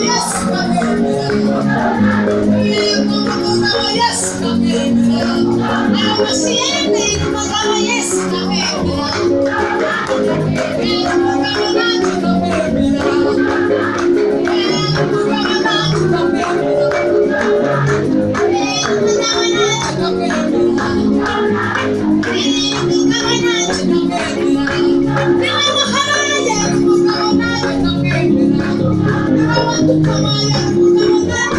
Yesu ndamwemera. Umugabo Yesu ndamwemera. Amashyi yemeye umugabo Yesu ndamwemera. Umugabo nanjye ndamwemera. Umugabo nanjye ndamwemera. Umugabo nanjye ndamwemera. Umugabo nanjye ndamwemera. Niwe muhaye umugabo nanjye ndamwemera. Niwe wadukabaye umugabo nanjye.